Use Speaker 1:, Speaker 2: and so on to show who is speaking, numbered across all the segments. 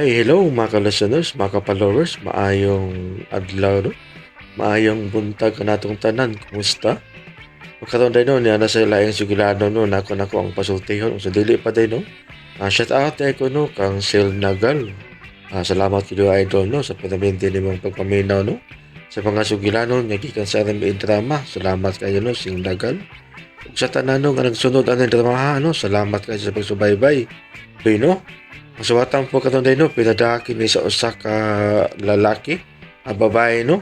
Speaker 1: Hi, hello mga ka-listeners, mga ka-followers, maayong adlaw no? Maayong buntag kanatong tanan, kumusta? Magkaroon din no, niya na sa laing sigurado no, nako nako ang pasultihon, sa dili pa din no. Shout out ko no, kang Sel Nagal. Salamat kilo idol no, sa panaminti nimong pagpaminaw no. Sa mga sugilanon nga gikan sa RMA drama, salamat kayo no, Sing Nagal. Ug sa tanan no, nga nagsunod ang drama no, salamat kayo sa pagsubaybay. Bino, ang suwatan po katong no, pinadaki ni sa usa ka lalaki, ang babae no,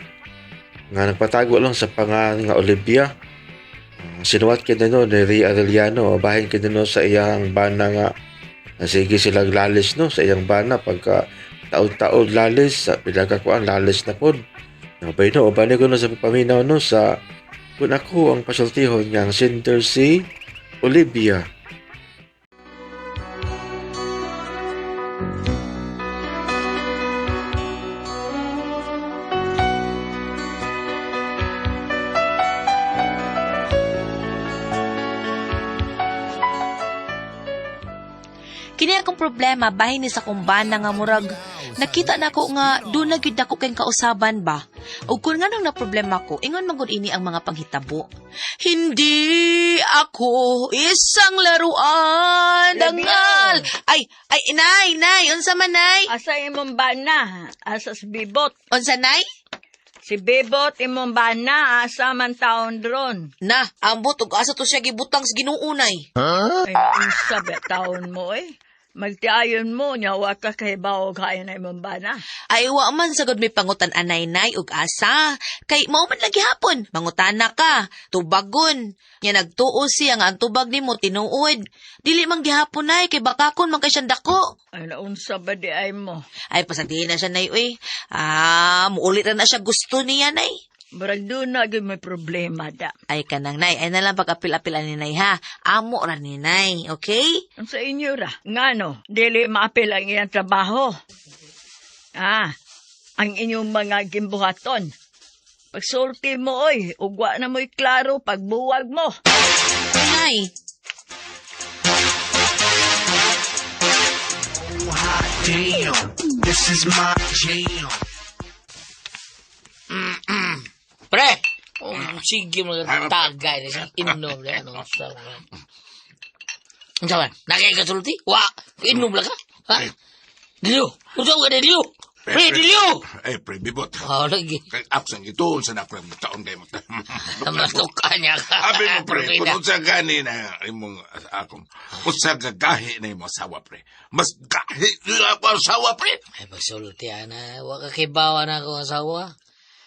Speaker 1: nga nagpatago lang sa pangalan nga Olivia. Sinuwat kini no ni Ria Arellano, bahin kini no sa iyang bana nga sige sila lalis no sa iyang bana pagka taon-taon lalis sa pila ka kuan lalis na pod. Nabay no, uban ko no sa paminaw no sa kun ako ang pasultihon nga ang center si Olivia.
Speaker 2: Kini akong problema bahin ni sa kumbana nga murag nakita nako nga doon na gyud nako kay kausaban ba. Ug kun nganong na problema ko, ingon man gud ini ang mga panghitabo. Hindi ako isang laruan, dangal. Ay, ay inay, nay, unsa man nay?
Speaker 3: Asa imong bana? Asa si Bibot?
Speaker 2: Unsa nay?
Speaker 3: Si Bibot imong bana, asa man taon dron?
Speaker 2: Na, ambot ug asa to siya gibutang sa Ginoo nay.
Speaker 3: Ay, unsa ba taon mo eh? Magtiayon mo, nya wa ka kay baog hain na imong bana.
Speaker 2: Ay wa man sagod may pangutan anay nay ug asa. Kay mao man lagi hapon, mangutana ka, tubagon. Nya nagtuo siya nga ang tubag nimo tinuod. Dili man gihapon nay kay bakakon man kay siyang dako.
Speaker 3: Ay, naunsa ba di ay mo?
Speaker 2: Ay pasantihin na siya nay uy. Ah, muulit na na siya gusto niya nay.
Speaker 3: Murag doon na gyud may problema da.
Speaker 2: Ay kanang nay, ay na lang pag-apil-apil ani nay ha. Amo ra ni nay, okay?
Speaker 3: Unsa inyo ra? Ngano, dili maapil ang iyang trabaho. Ah, ang inyong mga gimbuhaton. Pagsulti mo oy, ugwa na mo'y klaro pagbuwag mo.
Speaker 2: Nay,
Speaker 4: Damn, this is my jam.
Speaker 5: Pre! Oh, sige mo lang tagay na siyang inom na ano. Sa man? Nakikasulti? Wa! Inom lang ka? Ha? Diliyo! Unsa ka diliyo? Pre, diliyo!
Speaker 4: Eh, pre, bibot.
Speaker 5: Oh, lagi.
Speaker 4: Kay absent ito, sa na pre, taon kayo mo.
Speaker 5: Matuka niya ka.
Speaker 4: Abi mo, pre, kung unsa gani na imong akong, unsa gagahi na imong asawa, pre. Mas gahi na ako asawa, pre.
Speaker 5: Ay, pagsulti, ana. Wa ka kibawa na akong asawa.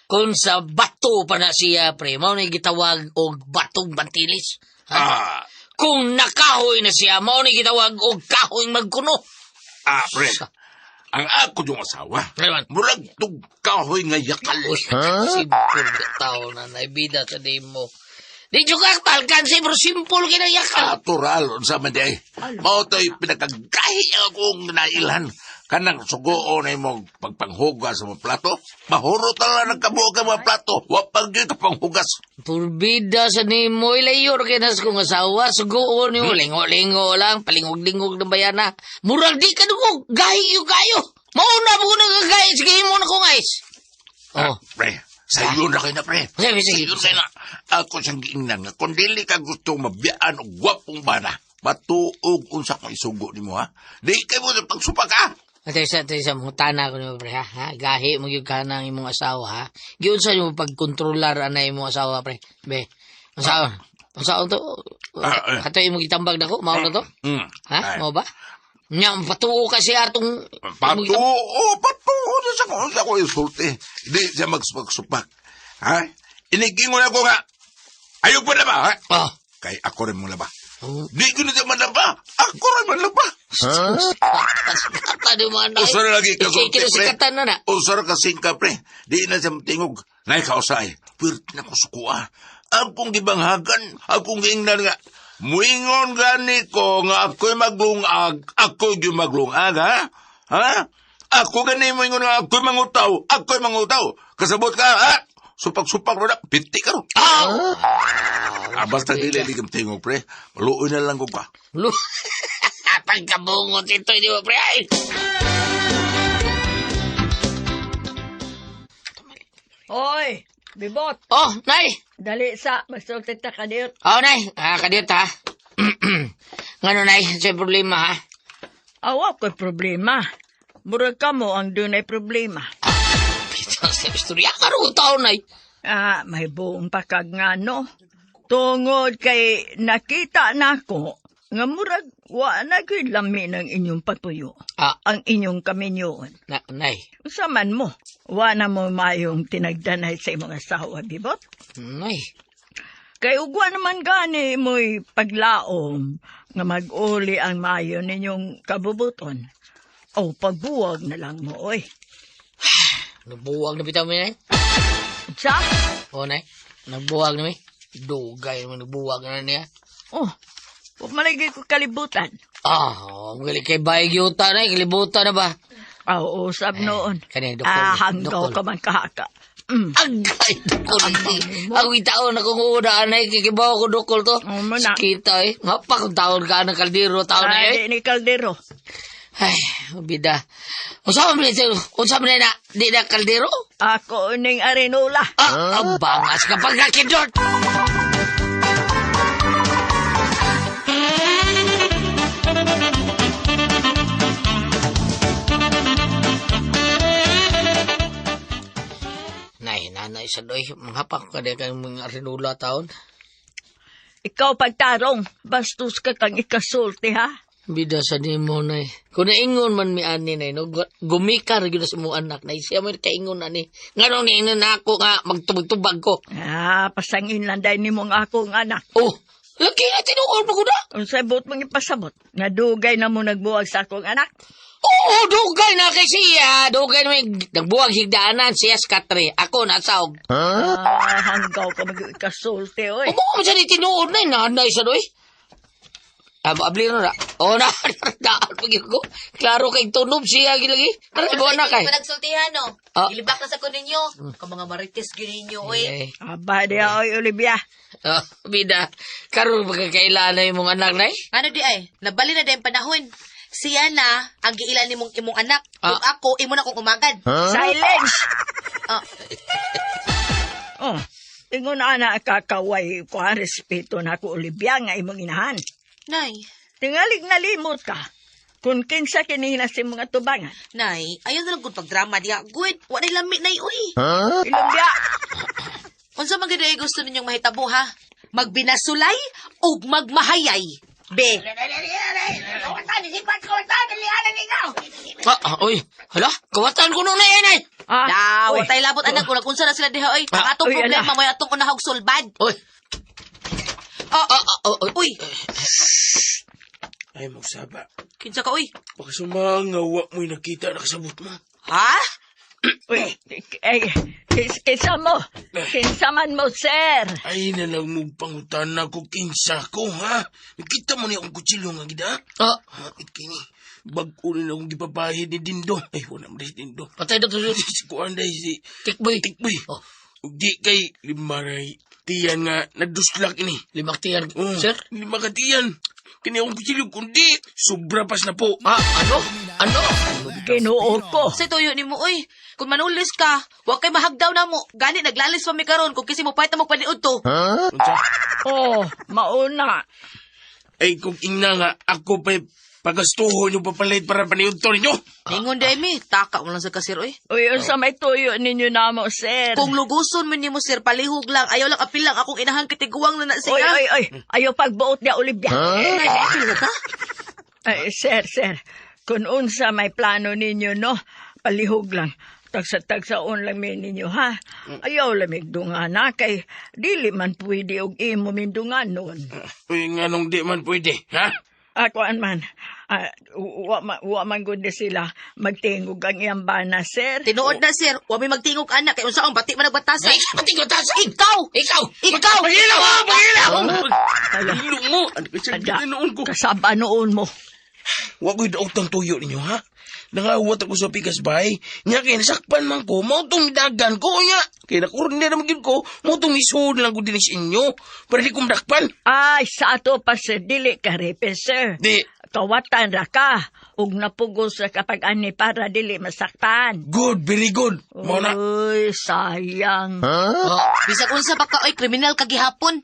Speaker 5: Kung sa bato pa na siya, pre, mao ni gitawag og batong bantilis. Ha?
Speaker 4: Ah,
Speaker 5: Kung nakahoy na siya, mao ni gitawag og kahoy magkuno.
Speaker 4: ah, pre. Ang ako yung asawa.
Speaker 5: Ano man?
Speaker 4: Murag tug kahoy nga yakal.
Speaker 5: Uy, simple ka tao na naibida sa nimo. Di jo ka talkan pero simple kinayakal.
Speaker 4: Natural, unsa man di ay. Mao to'y pinakagahi akong nailhan. Kanang sugoon na imong pagpanghugas sa mga plato. Mahurot na lang ang kabuok ang mga plato. Wa pa gyud ka panghugas.
Speaker 5: Purbida sa nimo ilayor kay nas kong asawa sugoon nimo lingo-lingo lang palingog-lingog ng bayana. Murag di ka dugog gahi yu kayo. Mauna mo ko nagagahi sige mo na kong ayos.
Speaker 4: Ah,
Speaker 5: Oh.
Speaker 4: pre, sayo na kayo na, pre.
Speaker 5: Sige, sige.
Speaker 4: Sayo kayo na. Ako siyang giingnan nga, kung dili ka gusto mabiyaan og gwapong bana, matuog unsa kong isugo nimo ha. Di kay mo pagsupak ha.
Speaker 5: Atay sa atay sa mutana ko nimo pre ha. Ha? Gahi mo gyud ka ng imong asawa ha. Giunsa nimo pagkontrolar anay imong asawa pre. Be. Unsa unsa to?
Speaker 4: Ah, eh.
Speaker 5: Ato imong gitambag nako mao na to?
Speaker 4: Mm.
Speaker 5: Ha?
Speaker 4: Ay.
Speaker 5: Mao ba? Nya patuo ka siya atong
Speaker 4: Patuo, patuo na sa kung unsa ko isulti. Di siya magsupak-supak. Ha? Inigingon ako nga. Ayaw pa na ba, ha?
Speaker 5: Oh.
Speaker 4: Kay ako rin mo laba. Di ko na siya manlaba. Ako rin manlaba.
Speaker 5: Sikatan ni mga nay.
Speaker 4: Usa na lagi ka sulti, pre.
Speaker 5: Sikatan na na.
Speaker 4: Usa ra ka singka, pre. Di na siya matingog. Nay kausay. Pwerte na ko sukua. Akong gibanghagan, akong giingnan nga. Muingon gani ko nga ako'y maglungag, ako'y gyud maglungag, ha? Ha? Ako gani muingon nga ako'y mangutaw, ako'y mangutaw. Kasabot ka, ha? Supak-supak ro na, piti ka ro. Ah, basta dili di ka matingog, pre. Maluoy na lang ko ka.
Speaker 5: Lu. Pagkabungot ito, di ba, pre? Ay!
Speaker 3: Oy, Bibot,
Speaker 5: Oh, nay.
Speaker 3: dali sa, magsulti ta kadiyot.
Speaker 5: Oh, nay. Ah, kadiyot ha. Ngano, nay? Sa problema ha?
Speaker 3: Awa ko'y problema. Murag ka mo ang dunay problema.
Speaker 5: Pita sa istorya. Karoon taon, nay.
Speaker 3: Ah, may buong pakag nga no. Tungod kay nakita nako nga murag wa na gyud lami ng inyong pagpuyo.
Speaker 5: Ah.
Speaker 3: Ang inyong kaminyoon.
Speaker 5: Na, nay.
Speaker 3: Unsa man mo, wa na mo mayong tinagdanay sa imong asawa, Bibot.
Speaker 5: Nay.
Speaker 3: Kay ugwa naman gani mo'y paglaom nga mag-uli ang mayo ninyong kabubuton. O pagbuwag na lang mo, oy.
Speaker 5: Nagbuwag na bitaw mi, nay.
Speaker 3: Sa?
Speaker 5: Oh, nay. Nagbuwag na mi. Dugay naman nagbuwag na niya.
Speaker 3: Oh, huwag malagay ko kalibutan.
Speaker 5: Ah, oh, galing kay Bay Gyuta, nay. Kalibutan na ba?
Speaker 3: Ah, oo, usab noon.
Speaker 5: Kani, doktor.
Speaker 3: Ah, hanggaw
Speaker 5: Doktor.
Speaker 3: ka man kahaka.
Speaker 5: Agay, dukol. Ang itaon na kung una, anay, kikibaw ko dukol to.
Speaker 3: Oo, mo na.
Speaker 5: Kita eh. Nga pa kung taon ka ng kaldero, taon na eh.
Speaker 3: Ay, ni Caldero.
Speaker 5: Ay, bida. Unsa man ni unsa man na di na kaldero?
Speaker 3: Ako ning arenola.
Speaker 5: Ah, ang bangas kapag nakidot. Nay, nanay sa doy, manghapak ka di kang mga arinula taon.
Speaker 3: Ikaw pagtarong, bastos ka kang ikasulti ha.
Speaker 5: Bida sa nimo nay. Kung naingon man mi ani nay no, gumika ra gyud sa imong anak nay. Siya man kaingon ani. Nganong niingon na ako nga magtubag-tubag ko.
Speaker 3: Ah, pasangin lang dahil ni mong akong anak.
Speaker 5: Oh, lagi na tinuod mo ko na.
Speaker 3: Unsay buot mong ipasabot? Nadugay na mo nagbuwag sa akong anak.
Speaker 5: Oo, dugay na kay siya. Dugay na may nagbuwag higdaanan siya sa katre. Ako nasaog.
Speaker 3: Ah, hanggaw ka mag-ikasulti, oy.
Speaker 5: Umo man siya ni tinuod na nanay sa doy. Abo abli na. Oh na, daan pag ko. Klaro kay tunob siya gilagi. Aray mo na kay.
Speaker 2: Nagsultihan no.
Speaker 5: Ah.
Speaker 2: Gilibak na sa ko ninyo. Ka mga marites gyud ninyo oy.
Speaker 5: Eh,
Speaker 3: Aba, di oy, Olivia.
Speaker 5: oh, bida. Karon magkakailan na imong anak nay.
Speaker 2: Ano di ay? Nabali na din panahon. Siya na ang giila nimong imong anak.
Speaker 5: Ah.
Speaker 2: Ug ako imo na kong umagad.
Speaker 3: Silence!
Speaker 2: Ah.
Speaker 3: Oh, ingon ana kakaway ko ang respeto na ako, Olivia, nga imong inahan.
Speaker 2: Nay,
Speaker 3: Tingalig nalimot ka. Kung kinsa kinina si mga tubangan.
Speaker 2: nay, ayaw na lang gud pagdrama diha. Good, wa nay lami nay uy.
Speaker 3: Olivia,
Speaker 2: Unsa man gyud ay gusto ninyong mahitabo ha? Magbinasulay ug magmahayay. Be,
Speaker 5: Ah, ah, oy, hala, kawatan ko nung nay nay.
Speaker 3: ah,
Speaker 2: Da,
Speaker 3: oy.
Speaker 2: wa tay labot anak kung unsa na sila diha oy. Ang
Speaker 5: Ah,
Speaker 2: atong
Speaker 3: uy,
Speaker 2: problema
Speaker 3: ala.
Speaker 2: mo atong unahog sulbad.
Speaker 5: Oy.
Speaker 2: Ah,
Speaker 5: Ah, ah, oh, oy.
Speaker 2: uy,
Speaker 1: Ay, magsaba.
Speaker 2: kinsa ka uy?
Speaker 1: Baka sumangawa mo'y nakita na kasabot mo.
Speaker 2: Ha?
Speaker 3: Uy, ay, kinsa mo? Kinsa man mo, sir?
Speaker 1: Ay, nalang mo pangutan na ko kinsa ko, ha? Nakita mo niya akong kutsilyo nga gida?
Speaker 5: Ah,
Speaker 1: Ha, itkini. Bag-o rin akong gipapahid ni Dindo. Ay, wala mo si Dindo.
Speaker 5: patay na to si
Speaker 1: Si Kuan day, si
Speaker 5: Tikboy.
Speaker 1: Tikboy.
Speaker 5: Oh.
Speaker 1: Ug di kay limaray. Tiyan nga, naduslak ini.
Speaker 5: Limaktiyan,
Speaker 1: Oh,
Speaker 5: sir.
Speaker 1: Lima ka tiyan. Kini akong kutsilyo, kundi sobra pas na po.
Speaker 5: Ah, ano? Ano?
Speaker 3: Ginoo ko.
Speaker 2: Sa tuyo nimo oy. Kung manulis ka, wa kay mahagdaw na mo. Gani naglalis pa mi karon kung kasi mo payta mo paniud to.
Speaker 1: Unsa?
Speaker 3: Oh, mauna.
Speaker 1: Ay, kung ingna nga, ako pa'y pagastuhon yung papalit para paniudto ninyo.
Speaker 2: Ningon day mi, taka mo lang sa kasir oy.
Speaker 3: Uy, unsa may tuyo ninyo namo, sir?
Speaker 2: Kung luguson man nimo sir, palihog lang. Ayaw lang apil lang akong inahan kitiguang na na
Speaker 3: Uy,
Speaker 2: siya.
Speaker 3: uy, uy. Ayaw pagbuot niya, Olivia.
Speaker 2: Nay, apil na ka?
Speaker 3: Ay, sir, sir. Kung unsa may plano ninyo, no? Palihog lang. Tagsa-tagsaon lang mi ninyo, ha? Ayaw lamig dungana kay dili man pwede og imo mindungan noon.
Speaker 1: Uy, nga nung di man pwede, ha?
Speaker 3: Akuan man, ah, wa man gud ni sila magtingog ang iyang bana, sir.
Speaker 2: Tinuod na sir, wa mi magtingog anak kay unsaon bati man nagbatasay.
Speaker 5: Ay, pati ko tasay.
Speaker 2: Ikaw!
Speaker 5: Ikaw!
Speaker 2: Ikaw!
Speaker 1: Pangila mo! Pangila mo!
Speaker 3: Ala.
Speaker 1: Ilo mo! Ano ka siya
Speaker 3: Ada,
Speaker 1: noon ko?
Speaker 3: kasaba noon mo.
Speaker 1: Wa ko'y daotang tuyo ninyo, ha? Nangawat ako sa pikas bay. Nya kay nasakpan man ko, mao tong dagan ko nya. Kay nakurni na naman gyud ko, mao tong isuod lang ko dinhi sa inyo para di ko madakpan.
Speaker 3: Ay, sa ato pa, sir. Dili ka repe, sir.
Speaker 1: Di.
Speaker 3: Kawatan ra ka ug napugos ra kapag ani para dili masaktan.
Speaker 6: Good, very good. Mao na.
Speaker 3: Uy, sayang.
Speaker 5: Oh.
Speaker 2: Bisag unsa pa ka oy kriminal ka gihapon.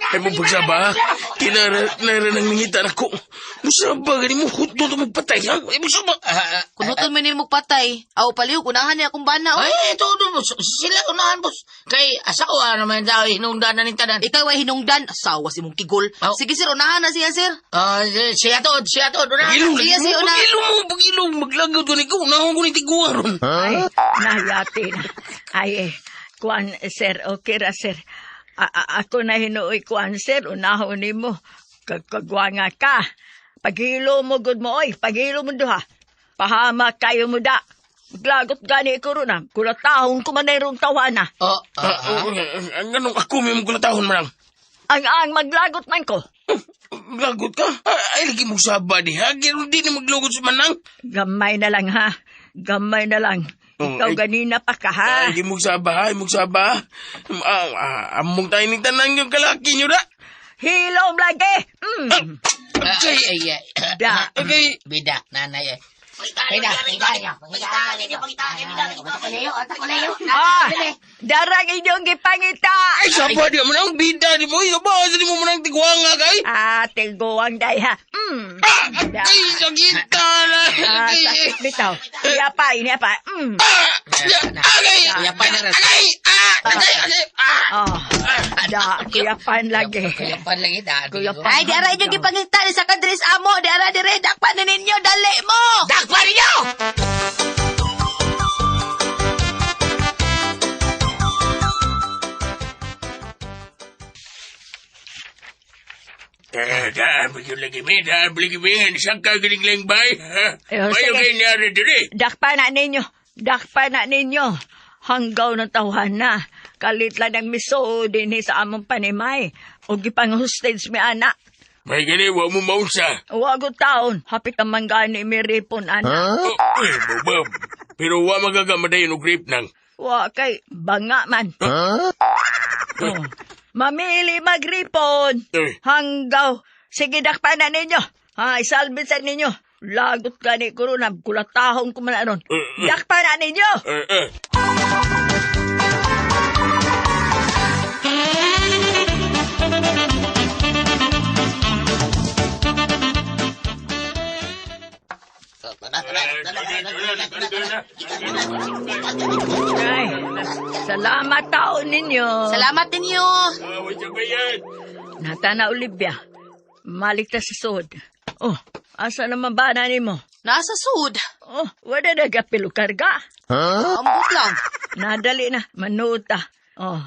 Speaker 6: Ay mo pagsaba, kinara nara nang nangita nako. Musaba gani mo hutdo to magpatay ha. Ay musaba.
Speaker 2: Kunuton mo nimo patay. Aw palihog unahan ni akong bana oy.
Speaker 5: Ay, ito, boss. Sila unahan, boss. Kay asawa naman daw, hinungdan na ni tanan.
Speaker 2: Ikaw ay hinungdan, asawa si mong kigol.
Speaker 5: Aw.
Speaker 2: Sige sir, unahan na siya sir.
Speaker 5: Ah, siya to, unahan.
Speaker 6: Pagilong lagi
Speaker 2: Siya,
Speaker 6: mo,
Speaker 2: siya, una.
Speaker 6: pagilong mo, pagilong. Maglagaw ko ni ko, unahon ko ni tiguan ron.
Speaker 3: Ay, nahiyati na. Ay, eh, kuan, sir, okay ra, sir. Ako na hinuoy, kuan, sir, unahon nimo. Kagwanga ka. Paghilo mo, good mo, oy. Paghilo mo duha. Pahama kayo mo da. Maglagot gani ko ron, ah. Kulatahon ko man na irong tawana.
Speaker 5: Oh,
Speaker 6: Ah, oh, ang ganong ako may magulatahon man lang.
Speaker 3: Ang maglagot man ko.
Speaker 6: Lagot ka? Ah, Ay, lagi mo saba diha. Ganoon di na maglagot sa manang.
Speaker 3: Gamay na lang, ha. Gamay na lang.
Speaker 6: Oh,
Speaker 3: Ikaw
Speaker 6: ay-
Speaker 3: ganina pa ka, ha.
Speaker 6: Ay, lagi mo saba, ay mo saba. Ah, among tayo ni tanan yung kalaki nyo da.
Speaker 3: Hilom lagi. Mm.
Speaker 5: ay, ay, ay.
Speaker 3: Da.
Speaker 6: Okay.
Speaker 5: Bida, nanay, eh. Bida, bida.
Speaker 3: Ah, darang inyong gipangita.
Speaker 6: Ay, saba di mo nang bida di mo. Saba, di mo manang tiguanga kay.
Speaker 3: Ah, tiguang day ha. Mm.
Speaker 6: Ah, ay, sakita na.
Speaker 3: Ah, sakit bitaw. Iya pa, iya pa. Mm.
Speaker 6: Ah, agay,
Speaker 5: Kuyapan na rin.
Speaker 6: agay, ah, agay, agay, ah.
Speaker 3: Oh, da, kuyapan lagi.
Speaker 5: Kuyapan lagi, da.
Speaker 3: Kuyapan.
Speaker 2: Ay, di ara inyong gipangita ni sa kadres amo, di ara dire dakpan na ninyo, dali mo.
Speaker 5: Dakpan ninyo!
Speaker 6: Eh, daan ba yun lagi mi? Daan ba lagi mi? Saan ka galing lang bay?
Speaker 3: Eh,
Speaker 6: Bayo
Speaker 3: sige.
Speaker 6: kayo niya rin diri.
Speaker 3: Dakpa na ninyo. Dakpa na ninyo. Hanggaw ng tawhan na. Kalit lang ng miso din sa among panimay. O gipang hostage mi ana.
Speaker 6: May gani, wa mo maunsa.
Speaker 3: Wago taon. Hapit ang manggani mi ripon ana.
Speaker 6: Oh, eh, bubab. Pero wa magagamadayon og grape nang.
Speaker 3: Wa kay banga man. Oh. Mamili magripon.
Speaker 6: Eh.
Speaker 3: Hanggaw. Sige, dakpa na ninyo. Ha, isalbit sa ninyo. Lagot gani ko ron. Kulatahong ko man aron. Dakpa na ninyo.
Speaker 6: Eh, eh.
Speaker 3: Ay, salamat taon ninyo.
Speaker 2: Salamat ninyo.
Speaker 6: Ah, what's up, bayan?
Speaker 3: Nata na, Olivia. Malik ta sa sud. Oh, asa naman ba na nimo?
Speaker 2: Nasa sud.
Speaker 3: Oh, wala na gapilo karga.
Speaker 2: Ambot lang.
Speaker 3: Nadali na, manuta. Oh,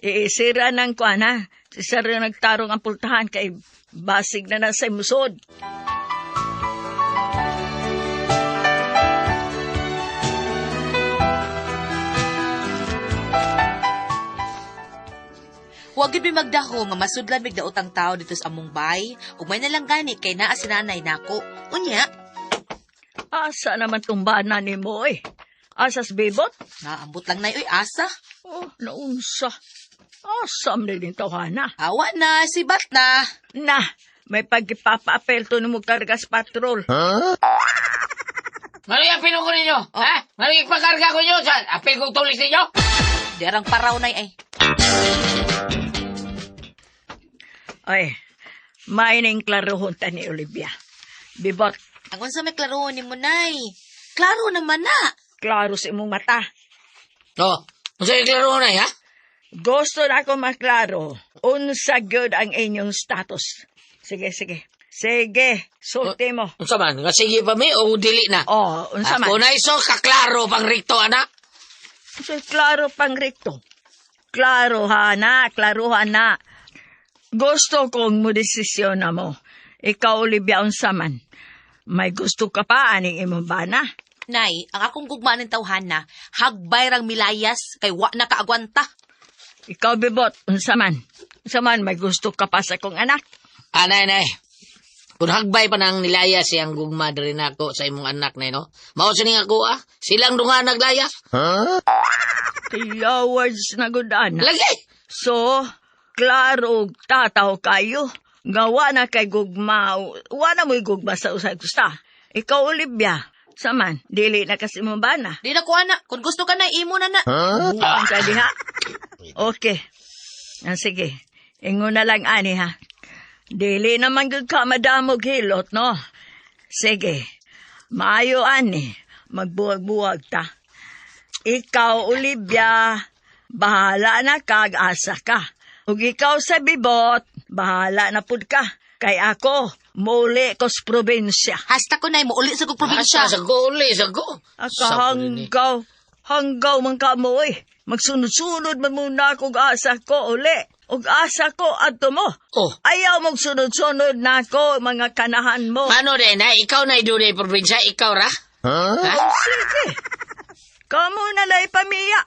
Speaker 3: iisira ng kuan ha. Si Sir nagtarong ang pultahan kay basig na nasa imusod.
Speaker 2: Huwag gyud mi magdaho nga masudlan mig daotang tao dito sa among bay. Ug may nalang gani kay naa si nanay nako. Unya,
Speaker 3: Asa naman tumba na nimo eh. Asas bibot?
Speaker 2: naambot lang nay oy asa.
Speaker 3: Oh, naunsa. Asa man din tawhana.
Speaker 2: Awa na, sibat na.
Speaker 3: Na, may pagpapaapel to nimo kargas patrol.
Speaker 5: Ano yung apil ko ninyo? Ha? Ano yung pagkarga ko ninyo? Sa apil kong tulis ninyo?
Speaker 2: Di arang paraw nay ay.
Speaker 3: Ay, may ning klarohon ta ni Olivia. Bibot,
Speaker 2: Ang unsa may klaro nimo nay. Klaro naman na.
Speaker 3: klaro sa imong mata.
Speaker 5: Oh, ano yung klaro na, ha?
Speaker 3: Gusto na ako maklaro. Unsa gyud ang inyong status. Sige, sige. Sige, sulti mo.
Speaker 5: Unsa man? Nga sige pa mi o dili na?
Speaker 3: Oh, unsa man?
Speaker 5: Ako na iso, kaklaro pang rikto, anak.
Speaker 3: So, klaro pang rekto. Klaro ha na, klaro ha na. Gusto kong mo desisyon na mo. Ikaw, Olivia, unsa man. May gusto ka pa aning imong bana.
Speaker 2: Nay, ang akong gugma ning tawhana, hagbay rang milayas kay wa na kaagwanta.
Speaker 3: Ikaw, Bibot, unsa man. Unsa man, may gusto ka pa sa kong anak.
Speaker 5: Ah, nay, nay. Kung hagbay pa nang nilaya siyang gugma diri nako sa imong anak na no. Mao sa ning ako ah. Silang dunga naglayas.
Speaker 3: Kaya words na gud ana.
Speaker 5: Lagi.
Speaker 3: So, Klaro og tataw kayo. Nga wa na kay gugma, wa na mo'y gugma sa usay gusta. Ikaw, Olivia, saman, dili na kasi mo bana.
Speaker 2: Di na ko ana. Kung gusto ka na, imo na na.
Speaker 3: Buang ka diha. Okay. Ah, sige. Ingon na lang ani ha. Dili naman gud ka madamog hilot, no? Sige. Maayo ani. Magbuwag-buwag ta. Ikaw, Olivia, bahala na kag asa ka. Ug ikaw sa bibot, bahala na pud ka. Kay ako, muli ko sa probinsya.
Speaker 2: Hasta ko na, muuli sa kong probinsya.
Speaker 5: Asa, sago uli, sago.
Speaker 3: Aka hanggaw man ka mo oy. Magsunod-sunod man muna ako og asa ko uli. Og asa ko adto mo.
Speaker 5: Oh.
Speaker 3: Ayaw magsunod-sunod na ako mga kanahan mo.
Speaker 5: Paano din, ha? Ikaw na idunay probinsya, ikaw ra? Ha?
Speaker 3: Sige. Kamo na lay pamiya.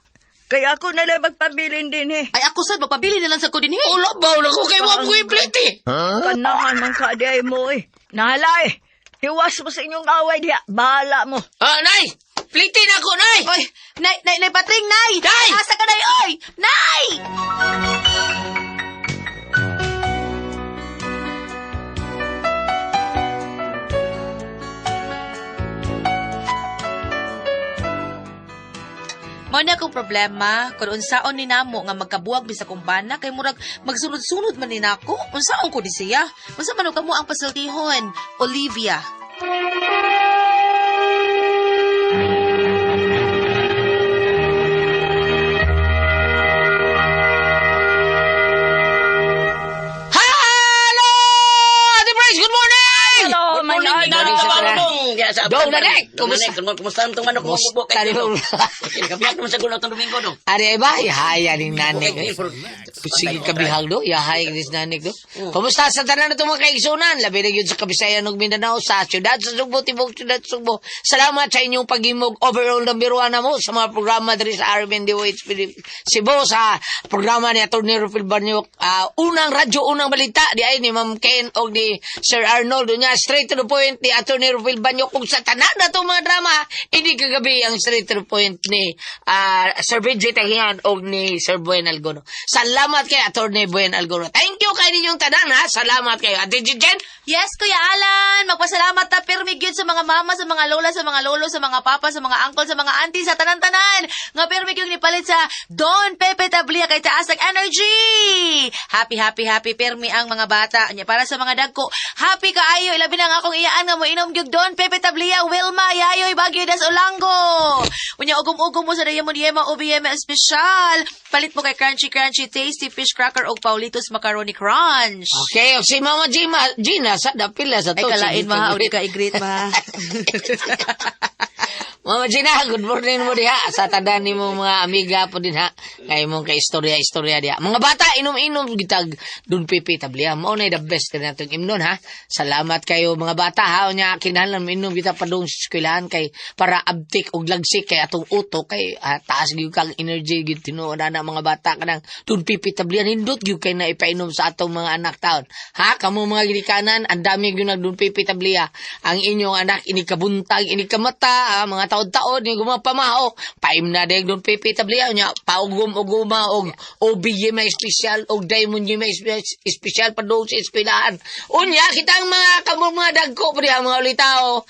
Speaker 3: Kaya ako na lay magpabilin din eh.
Speaker 2: Ay ako sad, magpabili na lang sa ko din. Eh.
Speaker 5: Ulo ba? Ulo ko kay wa ko iplete.
Speaker 3: Kanahan man ka di ay mo eh. Nahalay. Tiwas mo sa inyong away diha. Bahala mo.
Speaker 5: Ah, nay! Plite na ako, nay!
Speaker 2: Oy, nay, nay, nay, Patring, nay!
Speaker 5: Nay!
Speaker 2: Asa ka, nay, oy! Nay! Mao na akong problema kung unsaon ni namo nga magkabuwag bisa kong bana kay murag magsunod-sunod man ni nako. Unsaon ko di siya? Unsa man kamo ang pasultihon, Olivia?
Speaker 5: Hello! Ate Bryce, good morning!
Speaker 3: Hello,
Speaker 5: Good morning,
Speaker 3: my
Speaker 5: Good morning,
Speaker 3: idol.
Speaker 5: Dong, Danek! Kumusta?
Speaker 7: Kumusta ang itong manok mo?
Speaker 5: Kumusta rin mo?
Speaker 7: Kabiyak naman sa gunaw itong Domingo, no?
Speaker 5: Ari ba? Yahaya ning nanik. Sige kabihag do. Yahay ning nanik do. Kumusta sa tanan na itong mga kaigsunan? Labi na yun sa Kabisayan ug Mindanao, sa siyudad sa Sugbo, tibok siyudad sa Sugbo. Salamat sa inyong pag-imog overall ng biruan na mo sa mga programa diri sa RMNDOH Cebu, sa programa ni Atty. Rufil Banyok, unang radyo, unang balita di ay ni Ma'am Ken o ni Sir Arnold. Unya, straight to the point ni Atty. Rufil Banyok kung sa tanan na itong mga drama, hindi kagabi ang straight to the point ni Sir Benji Tahian o ni Sir Buen Algono. Salamat kay Atty. Buen Algono. Thank you kay ninyong tanan ha. Salamat kayo. Ate Jen,
Speaker 2: Yes, Kuya Alan! Magpasalamat ta pirmi gyud sa mga mama, sa mga lola, sa mga lolo, sa mga papa, sa mga uncle, sa mga auntie, sa tanan-tanan. Nga pirmi gyud nipalit sa Don Pepe Tablia kay taas ang energy. Happy, happy, happy pirmi ang mga bata. Nya para sa mga dagko, happy kaayo ilabi na nga akong iyaan nga moinom gyud Don Pepe Tablia, Wilma, Yayoy, Bagyo das Olango. Unya ugom-ugom mo sa Diamond Yema OBM espesyal. Palit mo kay Crunchy Crunchy Tasty Fish Cracker og Paulitos Macaroni Crunch.
Speaker 5: Okay, si Mama Gina, Gina sa dapila sa
Speaker 2: Ay,
Speaker 5: to.
Speaker 2: kalain
Speaker 5: Sige,
Speaker 2: ma,
Speaker 5: sige.
Speaker 2: o di ka i-greet ma.
Speaker 5: Mama Gina, good morning mo diha. Sa tanan nimo mga amiga po din ha. Kay mong kay istorya-istorya diha. Mga bata, inom-inom gitag dun pipi tabliya. Mao na the best na natong imnon ha. Salamat kayo mga bata ha. Unya kinahanglan inom kita padung sa eskwelahan kay para abtik og lagsik kay atong utok kay taas gyud kang energy gyud tinuod na mga bata kanang dun pipi tabliya nindot gyud kay na ipainom sa atong mga anak taon. Ha, kamo mga ginikanan, ang dami gyud nag dun pipi tabliya. Ang inyong anak ini kabuntag, ini kamata, mga taod-taod ni gumapamao. Paim na deg dun pipi tabliya nya paugum-uguma og OBJ may espesyal og Diamond may espesyal pa doon sa eskwelahan. Unya kitang mga kamo mga dagko pa diha mga ulitaw.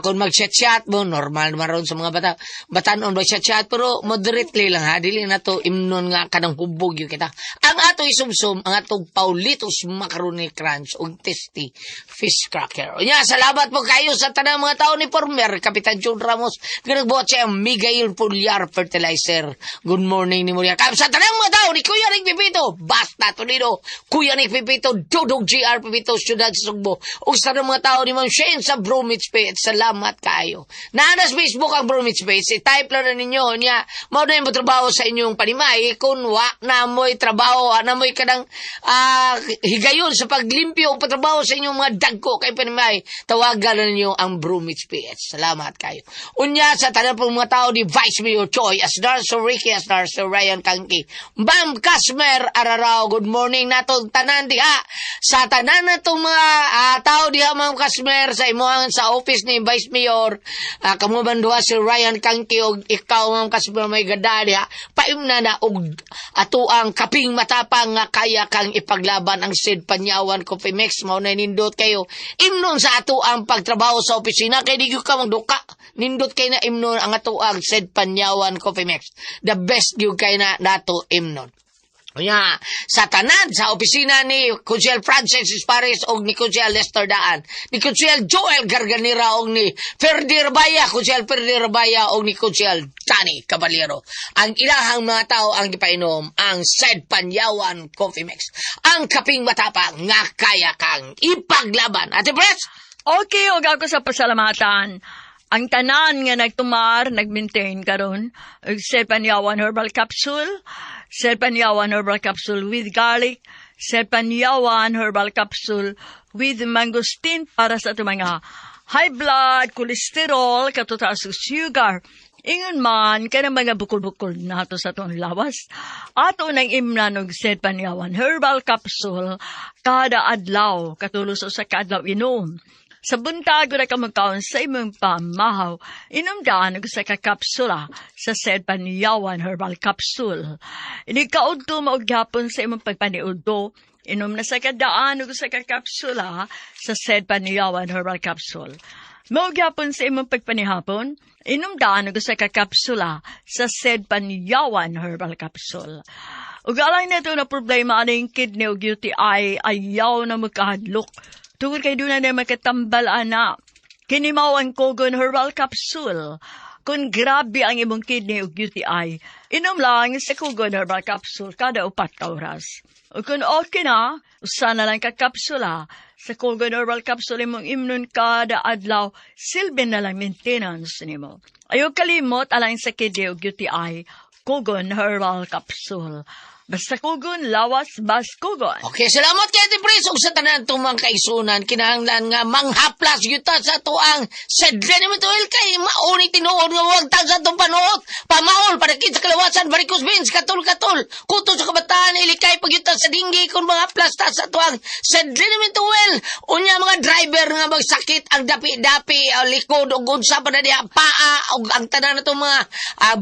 Speaker 5: Kung mag-chat-chat mo normal naman ron sa mga bata. Batanon mag-chat-chat pero moderately lang ha dili na to imnon nga kanang hubog yun kita. Ang ato isumsum ang atong Paulitos Macaroni Crunch og tasty fish cracker. Unya salamat po kayo sa tanang mga tao ni former Kapitan June Ramos nga nagbuhat siya ang Miguel Pulyar Fertilizer. Good morning ni Muria. Sa tanang mga tao ni Kuya Rick Pipito, Basta Toledo, Kuya Rick Pipito, Dodong GR Pipito, Siyudad sa Sugbo. Ug sa tanang mga tao ni Ma'am Shane sa Bromwich Page, salamat kayo. Naa sa Facebook ang Bromwich Page, i-type lang na ninyo niya. Mao na yung trabaho sa inyong panimay kung wa na mo'y trabaho, na mo'y kanang higayon sa paglimpyo o patrabaho sa inyong mga dagko kay panimay. Tawagan na ninyo ang Bromwich PH. Salamat kayo. Unya Unya sa tanan pong mga tao ni Vice Mayor Choi Asnar, Sir Ricky Asnar, Sir Ryan Kangki, Ma'am Casmer Ararao, good morning natong tanan diha. Sa tanan natong mga tao diha, Ma'am Casmer, sa imuhang sa office ni Vice Mayor, kamo man duha, Sir Ryan Kangki og ikaw, Ma'am Casmer, may gada diha. Paimna na og ato ang kaping matapang nga kaya kang ipaglaban, ang Sid Panyawan Coffee Mix. Mao na nindot kayo imnon sa ato ang pagtrabaho sa opisina kay di gyud ka magduka. Nindot kay na imnon ang ato ang Sid Panyawan Coffee Mix. The best gyud kay na nato imnon. Unya, sa tanan sa opisina ni Konsehal Francis Espares og ni Konsehal Lester Daan, ni Konsehal Joel Garganera og ni Ferdi Rabaya, Konsehal Ferdi Rabaya og ni Konsehal Danny Caballero. Ang ilahang mga tao ang gipainom ang Said Panyawan Coffee Mix. Ang kaping matapang nga kaya kang ipaglaban. Ate Pres?
Speaker 3: Okay, og ako sa pasalamatan. Ang tanan nga nagtumar, nag-maintain karon, og Serpanyawan Herbal Capsule, Serpanyawan Herbal Capsule with garlic, Serpanyawan Herbal Capsule with mangosteen para sa atong mga high blood, cholesterol, katutaas sa sugar. Ingon man, kanang mga bukol-bukol nato sa atong lawas. Ato nang imnan og Serpanyawan Herbal Capsule kada adlaw, katulos sa kaadlaw inom. Sa buntag ora ka magkaon sa imong pamahaw, inom daan og usa ka kapsula sa Serpanyawan Herbal Capsule. Inig kaudto mao gyapon sa imong pagpaniudto, inom na sa kadaan og usa ka kapsula sa Serpanyawan Herbal Capsule. Mao gyapon sa imong pagpanihapon, inom daan og usa ka kapsula sa Serpanyawan Herbal Capsule. Ug alang nato na problema aning kidney ug UTI, ayaw na magkahadlok. Tungod kay doon na makatambal ana. Kini mao ang Kogon Herbal Capsule. Kung grabe ang imong kidney ug UTI, inom lang sa Kogon Herbal Capsule kada 4 ka oras. Ug kung okay na, usa na lang ka kapsula sa Kogon Herbal Capsule imong imnon kada adlaw, silbi na lang maintenance nimo. Ayaw kalimot alang sa kidney ug UTI, Kogon Herbal Capsule. Basta kugon, lawas, bas kugon.
Speaker 5: Okay, salamat kay Ate Pres. Ug sa tanan itong mga kaigsuonan, kinahanglan nga manghaplas yuta sa tuang sedreniment oil kay mauni tinuod nga wagtang sa atong panuot. Pamaol, panakit sa kalawasan, varicose veins, katol-katol. Kuto sa kabataan, ilikay pagyuta sa dinggi kung mga plasta sa tuang sedreniment oil. Unya mga driver nga magsakit ang dapi-dapi, likod ug unsa pa na diha, paa, ug ang tanan na itong mga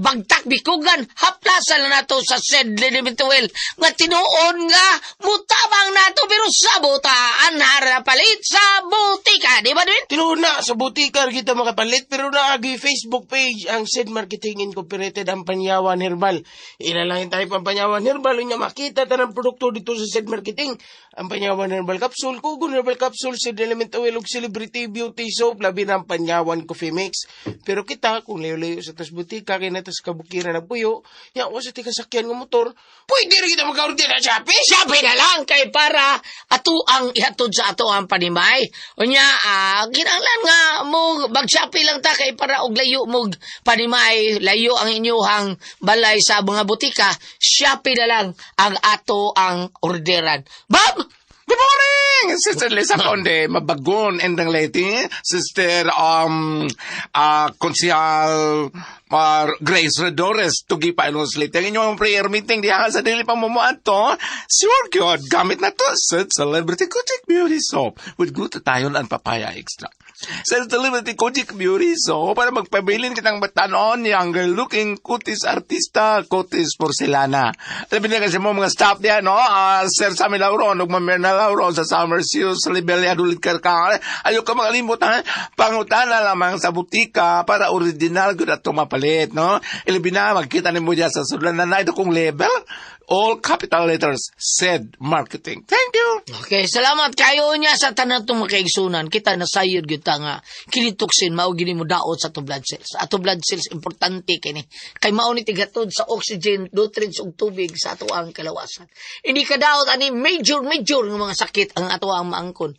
Speaker 5: bagtak bikugan, haplasan na nato sa sedreniment oil nga tinuon nga mutabang nato pero sa butaan hara palit sa butika, di ba, Dwin?
Speaker 6: Tinuod na, sa butika kita makapalit pero naagi Facebook page ang Said Marketing Incorporated ang Panyawan Herbal. Ilalangin tayo pang Panyawan Herbal unya makita tanang produkto dito sa Said Marketing. Ang Panyawan Herbal Capsule, Kugon Herbal Capsule, Said Element Oil ug Celebrity Beauty Soap, labi na ang Panyawan Coffee Mix. Pero kita kung layo-layo sa tas butika kay natas kabukiran ng puyo, nya wa sa tikasakyan nga motor, pwede rin kita magka-order na Shopee.
Speaker 5: Shopee na lang kay para ato ang ihatod sa ato ang panimay. Unya, kinahanglan nga mo mag-Shopee lang ta kay para og layo mo panimay, layo ang inyuhang balay sa mga butika, Shopee na lang ang ato ang orderan. Bob!
Speaker 4: Good morning, Sister Lisa Conde, Mabagon and ang lady, Sister Konsihal Grace Redores, tugi pa ilos late. Ang inyong prayer meeting diha sa dili pa mo to. Sure good, gamit na to sa Celebrity Kojic Beauty Soap with glutathione and papaya extract. Sa Celebrity Kojic Beauty Soap, para magpabilin kitang batanon, younger looking kutis artista, kutis porcelana. Labi na kasi mo mga staff diyan, no? Sir Sammy Lauron, ug Ma'am Mirna Lauron sa Summer Seals, Libelia Dulit Karkar. Ayaw ka makalimot, ha? Pangutana lamang sa butika para original gud ato mapalit, no? Ilabi na, magkita nimo diyan sa sudlan na ito kong label. All capital letters, said marketing. Thank you.
Speaker 5: Okay, salamat kayo niya sa tanan itong makaigsunan. Kita nasayod gyud ta nga kinitoksin mao gini mo daot sa ato blood cells. Ato blood cells importante kini. Kay mao ni tigatod sa oxygen, nutrients ug tubig sa ato ang kalawasan. Hindi ka daot ani major major nga mga sakit ang ato ang maangkon.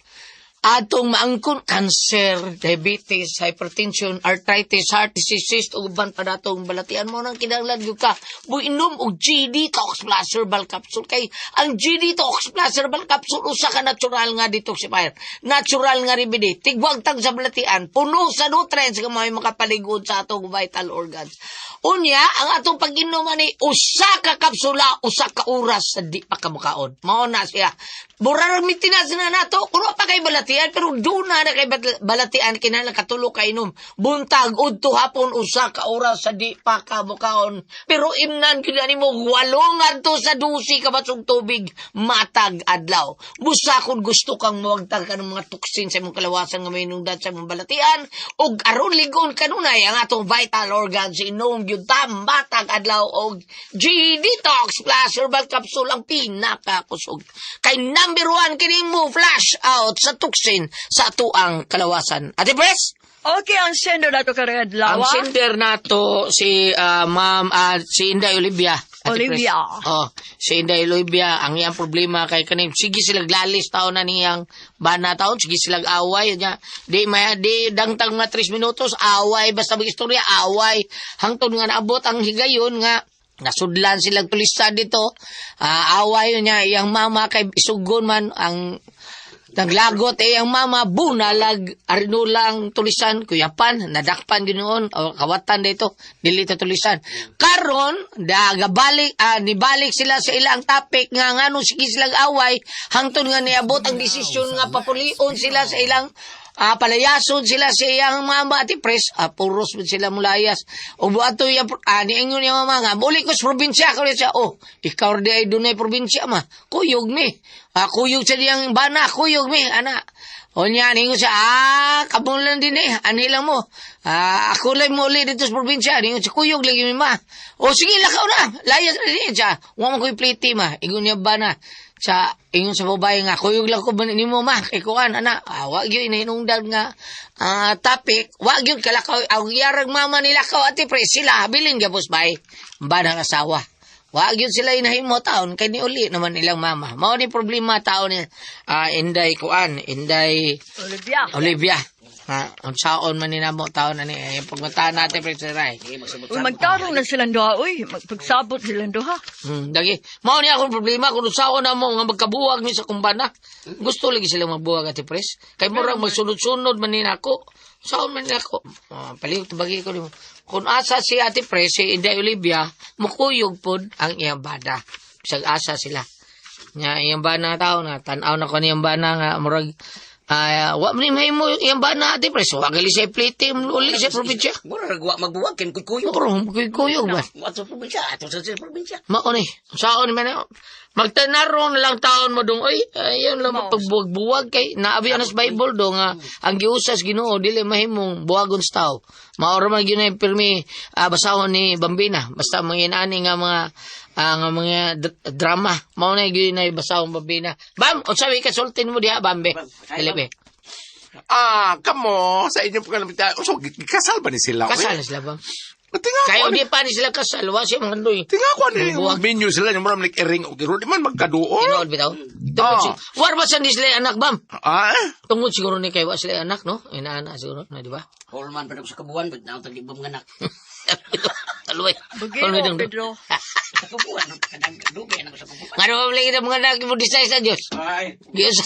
Speaker 5: Atong maangkon cancer, diabetes, hypertension, arthritis, heart disease, ug uban pa natong balatian mo nang kinahanglan gyud ka muinom og GD Tox Plus Herbal Capsule kay ang GD Tox Plus Herbal Capsule usa ka natural nga detoxifier, natural nga remedy, tigwagtang sa balatian, puno sa nutrients nga may makapaligod sa atong vital organs. Unya, ang atong pag-inom ani usa ka kapsula, usa ka oras sa di pa ka mukaon. Mao na siya. Mura ra mitinas na nato, kuno pa kay balatian pero duna na kay balatian kinahanglan katulo ka inom. Buntag udto hapon usa ka oras sa di pa ka mukaon. Pero imnan gyud ani mo 8 ngadto sa 12 ka basong tubig matag adlaw. Busa kung gusto kang mawagtang ka ng mga toxin sa imong kalawasan nga mainungdan sa imong balatian ug aron ligon kanunay ang atong vital organs, inom gyud ta matag adlaw og G Detox Plus Herbal Capsule, ang pinakakusog. Kay number 1 kining mo flash out sa toxin sa atuang kalawasan. Ate Pres?
Speaker 3: Okay, ang sender nato karong adlaw.
Speaker 5: Ang sender nato si Ma'am si Inday Olivia. Ate
Speaker 3: Olivia.
Speaker 5: Pres. Oh, si Inday Olivia ang iyang problema kay kaning sige sila lalis taon na niyang bana taon, sige sila away nya. Di may di dangtang mga 3 minutos away basta mag-istorya away hangtod nga naabot ang higayon nga nasudlan sila tulisa dito. Away niya iyang mama kay isugon man ang naglagot eh ang mama bunalag arinulang tulisan kuyapan nadakpan ginoon o kawatan dito dili ta tulisan karon dagabalik nibalik sila sa ilang topic nga ngano sige silang away hangtod nga niabot ang desisyon nga papulion sila sa ilang palayason sila sa iyang mama ati pres puros man sila mulayas o buato iya niingon niya mama nga muli ko sa probinsya ko siya oh ikaw di ay dunay probinsya ma kuyog mi kuyog sa diyang bana kuyog mi ana o niya niingon siya kamulan din ani lang mo ako lang mo uli dito sa probinsya niingon siya kuyog lagi mi ma o sige lakaw na layas na din siya wa man ko'y pliti ma ingon niya bana sa ingon sa babae nga kuyog lang ko nimo ma kay kuan ana wa gyud inahinungdan nga topic wa gyud kalakaw ang yarag mama nila kaw ati pre sila habilin gapos bay banang asawa wa gyud sila inahimo taon kay niuli naman ilang mama mao ni problema taon ni Inday kuan Inday
Speaker 3: Olivia.
Speaker 5: Olivia unsaon man ni namo taon ani pagmataan natin pre Ray.
Speaker 3: Uy, magtarong na silang duha, uy. Magpagsabot silang duha.
Speaker 5: Dagi. Mao ni akong problema kung unsaon na mo nga magkabuwag ni sa kumbana. Gusto lagi sila magbuwag ati pres. Kay murag magsunod-sunod man ni nako. Unsaon man ni ako. Palihog tubagi ko nimo. Kung asa si ati pres si Inday Olivia, mukuyog pod ang iyang bana. Bisag asa sila. Nya iyang bana tao na tan-aw na ko niyang bana nga murag wa man ni mahimo iyang bana ati pres. Wa gali siya plate uli sa probinsya.
Speaker 7: Mura ra magbuwag kin kuyog.
Speaker 5: Murag kuyog ba?
Speaker 7: Ato sa probinsya, ato sa probinsya.
Speaker 5: Mao ni, saon man magtanarong na lang taon mo dong, oy, ayun lang magpagbuwag-buwag kay naabi na sa Bible do nga ang giusas Ginoo dili mahimong buwagon sa tao. Mao ra man gyud na pirmi basahon ni Bambina basta mga inani nga mga nga mga drama mao na gyud na basahon Bambina. Bam, unsa may kasultin mo diha Bambe? Dili be.
Speaker 4: Kamo, sa inyong pagkalamita, so, kasal ba ni sila?
Speaker 5: Kasal na sila bam.
Speaker 4: Tinga ko,
Speaker 5: Kayo di pa ni sila kasal, wa siya mga kandoy.
Speaker 4: Tinga ko, ano yung
Speaker 5: Buwag.
Speaker 4: menu sila, yung maraming iring o kiro, di man magkaduo.
Speaker 5: Tinuod bitaw. War ba sa ni sila anak bam? Tungod siguro ni kay wa sila anak no? Inaana siguro na di ba?
Speaker 7: Holman pa sa kabuan, but naong tagibom nga anak.
Speaker 5: Taluay.
Speaker 3: Bugiro, Pedro.
Speaker 7: Sa kabuan, kadang dugay na ko sa kabuan.
Speaker 5: Nga naman lagi na mga anak mo disay sa Diyos.
Speaker 7: Ay,
Speaker 5: Diyos.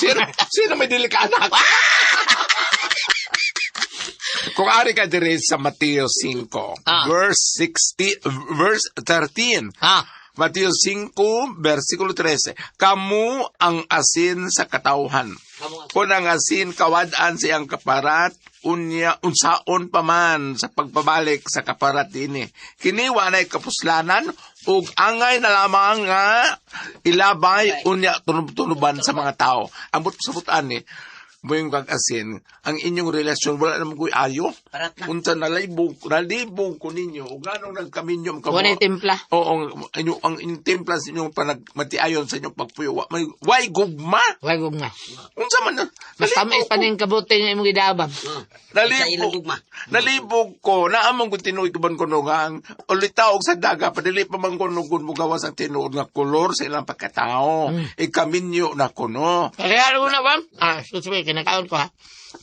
Speaker 4: Sino may dili ka anak? Kung ari ka dire sa Mateo 5, verse 60, verse 13. Mateo 5, versikulo 13. Kamu ang asin sa katawhan. Kung ang asin kawad-an siyang kaparat, unya unsaon pa man sa pagpabalik sa kaparat ini. Kini wanay kapuslanan ug angay na lamang nga ilabay unya tunob-tunoban sa mga tao. Ambot sa butan ni mo kag asin, ang inyong relasyon wala naman ko'y ayo. Unsa nalibog, nalibog ko ninyo ug nganong nagkaminyo ka mo.
Speaker 5: Wala timpla.
Speaker 4: Oo, ang inyong timpla sa inyong panagmatiayon sa inyong pagpuyo. Way gugma.
Speaker 5: Way gugma.
Speaker 4: Unsa man
Speaker 5: Mas tamis pa ning kabuti nga imong gidabang.
Speaker 4: Nalibog, nalibog ko, naamang kung tinuod ko ban kuno nga ang ulitaw sa daga, padili pa man kuno kung mugawas ang tinuod nga kolor sa ilang pagkatao. Ikaminyo na kuno.
Speaker 5: Kaya mo na ba? Excuse me, kinakaon ko ha.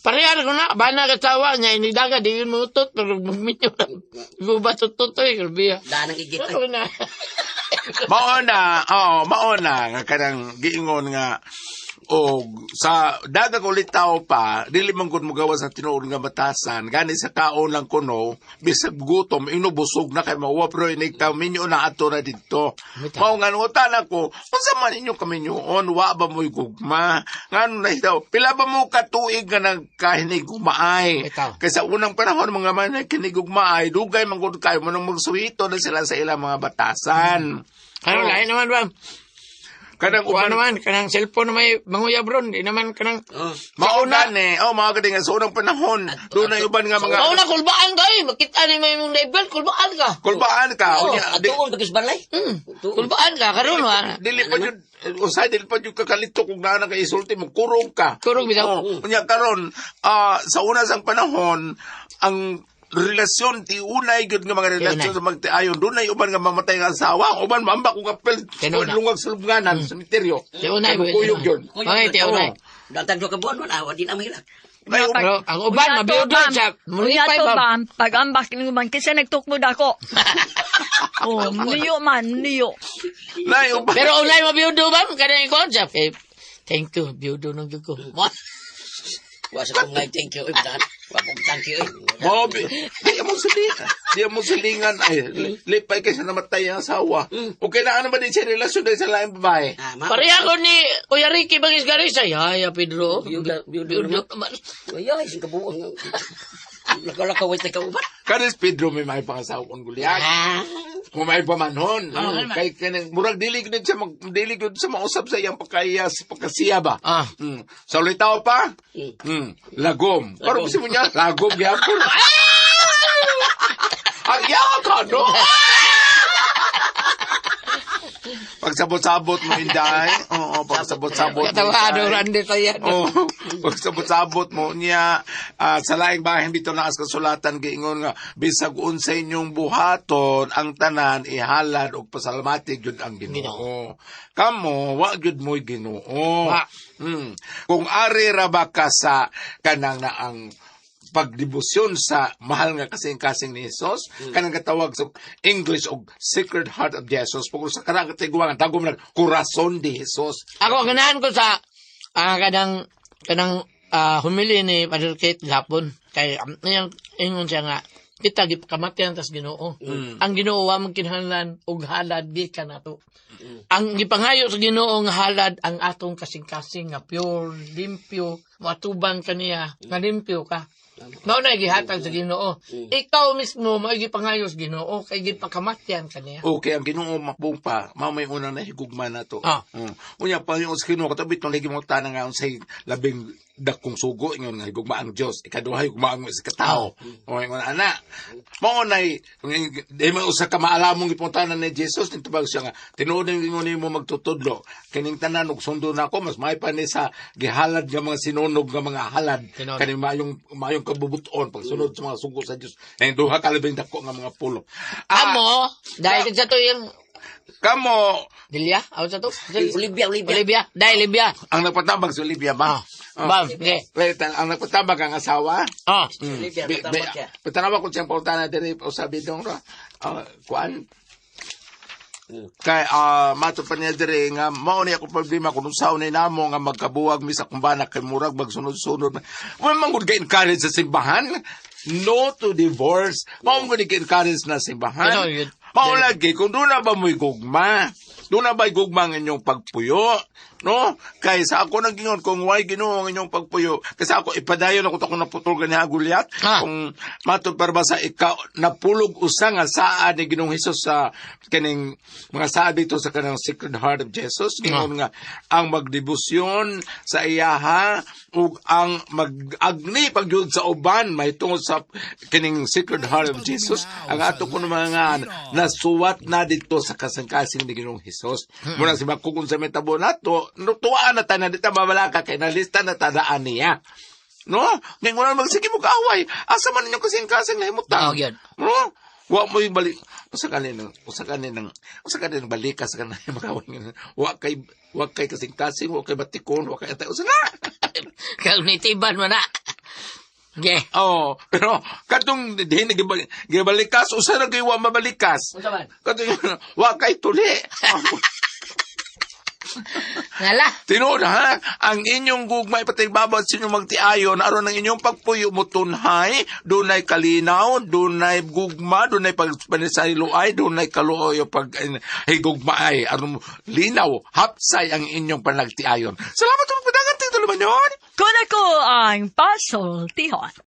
Speaker 5: Pareha ko na, bana kasawa niya, inidaga, di yun mutot, pero magminyo lang. Gubat tutoy, grabe ha.
Speaker 7: Daan ang igit.
Speaker 5: Ano na?
Speaker 4: Mao na, oo, mao na nga kanang giingon nga og sa dagang ulitaw pa dili man gud mogawas sa tinuod nga batasan gani sa kaon lang kuno bisag gutom inubusog na kay mauwa pero inig ta minyo na ato na didto. Mao nga nutan ako, unsa man inyo kaminyoon, wa ba mo'y gugma? Ngano na daw, pila ba mo katuig nga nagkahinigugmaay?
Speaker 5: Bitaw.
Speaker 4: Kay sa unang panahon mga man nagkinigugmaay, dugay man gud kayo mo nang magsuhito na sila sa ilang mga batasan.
Speaker 5: Ano, lain naman ba?
Speaker 4: Kanang
Speaker 5: Kuha
Speaker 4: uban
Speaker 5: naman, kanang cellphone na may manguya bron, di naman kanang.
Speaker 7: Oh.
Speaker 4: Mao na ni, oh mao gani nga sa unang panahon, doon na uban nga mga
Speaker 5: Mao na, kulbaan ka eh. Makita ni may mong naibel, kulbaan ka.
Speaker 4: kulbaan ka.
Speaker 7: Oh,
Speaker 4: Unya, di,
Speaker 7: atuon bagis balay.
Speaker 5: Kulbaan ka, karon ha.
Speaker 4: dili pa jud usay dili pa jud kakalito kung naa na kay isulti mo kurog ka.
Speaker 5: Kurog bitaw.
Speaker 4: Oh, unya karon sa una sang panahon ang relasyon ti unay gyud nga mga relasyon
Speaker 5: Tiunay.
Speaker 4: sa magtiayon dunay uban nga mamatay nga asawa, uban mamba kung kapel
Speaker 5: Tiunay.
Speaker 4: lungag sa lubnganan, sementeryo.
Speaker 5: Tiunay,
Speaker 4: Kuyog yun.
Speaker 5: Okay, tiunay.
Speaker 7: Dantag ka buwan man awa di na mahilak.
Speaker 4: Nay, uban-
Speaker 5: Pero ang uban,
Speaker 3: Unya to,
Speaker 5: mabiyudon
Speaker 3: ma'am.
Speaker 5: siya.
Speaker 3: Unya
Speaker 5: Mulipay
Speaker 3: to,
Speaker 5: ba?
Speaker 3: ma'am. Pag ambak ni man, kinsa nagtukmod ako. Oh, niyo man, niyo.
Speaker 4: Nay, uban.
Speaker 5: Pero unay mabiyudo ba? Kanang ikaw siya. Eh, thank you, biyudo nung jud ko.
Speaker 7: Wa sa kong ngay thank you. Oy, daan. Wa kong thank you. Oy.
Speaker 4: Mo, di mo silingan. Di mo silingan. Ay, lipay kasi namatay ang asawa. Okay na ano ba din siya relasyon dahil sa laing babae?
Speaker 7: Ah, ma.
Speaker 5: Pareha ko ni Kuya Ricky Bagis Garisa. Yaya, Pedro.
Speaker 7: Biyudo, biyudo
Speaker 5: Biyudo
Speaker 7: naman.
Speaker 5: naman.
Speaker 7: Ay, ay, sing kabuang. Lakalakaway ta kauban.
Speaker 4: Kanis Pedro may may pangasawon gulyag.
Speaker 5: Ah.
Speaker 4: Kung may pamanhon. Kay kanang murag dili gud siya mag dili gud siya mausab sa iyang pagkaiya sa pagkasiya ba.
Speaker 5: Ah.
Speaker 4: Sa ulitaw pa? Lagom. Pero gusto mo niya, lagom gyapon. Ang yawa ka, no? Pagsabot-sabot mo, Inday. Oo, pagsabot-sabot mo,
Speaker 5: Katawado,
Speaker 4: Inday.
Speaker 5: Randy tayo.
Speaker 4: Oh, pagsabot-sabot mo niya sa laing bahin dito na as kasulatan giingon nga bisag unsay inyong buhaton ang tanan ihalad og pasalamati gyud ang Ginoo. Kamo wa gyud mo'y Ginoo.
Speaker 5: Wa.
Speaker 4: Kung ari ra ba ka sa kanang na ang pagdebosyon sa mahal nga kasing-kasing ni Jesus, kanang katawag sa English og Sacred Heart of Jesus, pag sa kanang katiguangan, tagom nag Corazon de Jesus.
Speaker 5: Ako, ganahan ko sa kanang kanang humili ni Father Kate gapon. Kay iyang ingon siya nga kita gipakamatian tas Ginoo. Ang Ginoo wa man kinahanglan og halad gikan nato. Ang gipangayo sa Ginoo nga halad ang atong kasing-kasing nga pure, limpyo, matubang kaniya, nga limpyo ka. Mao na gihatag sa Ginoo. Ikaw mismo mao gipangayo sa Ginoo kay gipakamatyan kaniya.
Speaker 4: Okay, ang Ginoo mabong pa, mao may unang nahigugma na to.
Speaker 5: Ah.
Speaker 4: Unya pa yung sa Ginoo katabi tong lagi mo tanan nga unsay labing dakong sugo ingon nga higugma ang Dios, ikaduha higugma ang sa katao. O ingon ana. Mao nay di man usa ka maalamong gipuntanan ni Jesus nitubag siya nga tinuod ang ingon nimo magtutudlo kining tanan og sundo nako mas may pa ni sa gihalad nga mga sinunog nga mga halad
Speaker 5: Tinuod.
Speaker 4: kaning maayong maayong kabubuton pagsunod sa mga sugo sa Dios. Ang duha ka labing dako nga mga pulo.
Speaker 5: Amo, dahil sa to yung
Speaker 4: Kamo
Speaker 5: Dilya, aw sa to?
Speaker 7: Olivia, Olivia.
Speaker 5: Olivia, dahil Olivia.
Speaker 4: ang nagpatabag sa Olivia ba?
Speaker 5: Ah, Bam, okay.
Speaker 4: Wait, ang nagpatabag ang asawa?
Speaker 5: Ah,
Speaker 7: Olivia, patabag siya.
Speaker 4: Patanawa ko siyang pautana diri o sabi dong ra. Kuan. Kay mato pa niya diri nga mao ni ako problema kung unsaon ni namo nga magkabuwag mi sa kumbana kay murag magsunod-sunod. Wa man gud encourage sa simbahan. No to divorce. Mao man gud encourage na simbahan.
Speaker 5: Ano, yun?
Speaker 4: Mao lagi kung doon na ba mo'y gugma? Doon na ba'y gugma ang inyong pagpuyo? No? Kay sa ako nagingon kung why Ginoo ang inyong pagpuyo. Kasi ako ipadayon ako to kung naputol gani Gulyat.
Speaker 5: Ah.
Speaker 4: Kung matod para ba sa ikaw napulog usa nga saa ni Ginoong Hesus sa kaning mga saa dito sa kanang Sacred Heart of Jesus gingon nga ang magdebosyon sa iyaha ug ang mag-agni pagyud sa uban mahitungod sa kining Sacred Heart of Jesus ang ato kuno mga nasuwat na dito sa kasing-kasing ni Ginoong Hesus. Muna si Bakukon sa metabo nato, tuwaan na tanan dito mabalaka kay nalista na tadaan niya. No? Ngayon wala magsige mo kaaway. Asa man ninyo kasing-kasing nahimutang.
Speaker 5: Oo, yun.
Speaker 4: No? Wa mo yung balik. Usa kanin usa kanin ng usa kanin balikas ka na makaway. Wa kay kasing-kasing, wa kay batikon, wa kay atay. Usa na.
Speaker 5: Cognitiban man na. Okay.
Speaker 4: Oh, pero katong di na gibalikas usa ra kay wa mabalikas.
Speaker 5: Unsa man?
Speaker 4: Katong wa kay tuli.
Speaker 5: Ngala.
Speaker 4: Tinuod ha, ang inyong gugmay patigbabad sa inyong magtiayon aron ang inyong pagpuyo mo tunhay, dunay kalinaw, dunay gugma, dunay pagpanisayloay, dunay kaluoy o pag higugmaay aron linaw, hapsay ang inyong panagtiayon. Salamat po pagdagan, Tito Lumanyon.
Speaker 3: Kuna ko ang pasultihon.